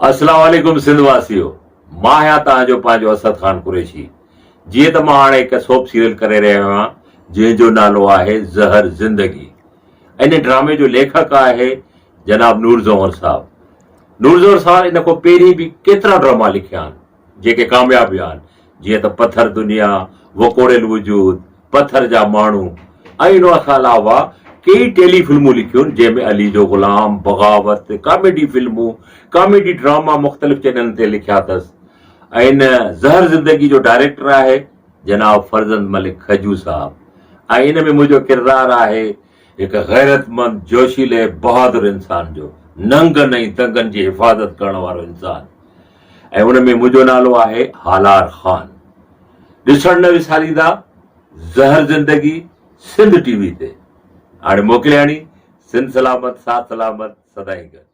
اسلام عليڪم سنڌ واسيو مان آهيان توهان جو پنهنجو اسد خان قريشي جيئن ته مان هاڻي هڪ سوپ سيريل ڪري رهيو آهيان جنهن جو نالو آهي زهر زندگي ان ڊرامي جو ليکڪ آهي جناب نور زنور صاحب نور زنور صاحب ان کان پهرين به ڪيترا ڊراما لکيا آهن جيڪي ڪامياب ويا آهن، جيئن ته پٿر دنيا، وڪوڙيل وجود، پٿر جا ماڻهو ۽ ان کان علاوه ڪيئي ٽيلي فلمون لکيون جنهن ۾ علي جو غلام، بغاوت، ڪاميڊي فلمون، ڪاميڊي ڊراما مختلف چينلن تي لکيا اٿس ۽ ان زهر زندگي جو ڊائريڪٽر آهي جناب فرزند ملڪ کجو صاحب ۽ ان ۾ منهنجو ڪردار آهي هڪ غيرتمند، جوشيلي، بهادر انسان جو، ننگن ۽ دنگن جي حفاظت ڪرڻ وارو انسان ۽ ان ۾ منهنجو نالو آهي هالار خان. ڏسڻ نه وساريندا زهر زندگي سنڌ ٽي وي تي. هاڻي موڪلياڻي، سنڌ سلامت ساٿ سلامت سدائين گڏ.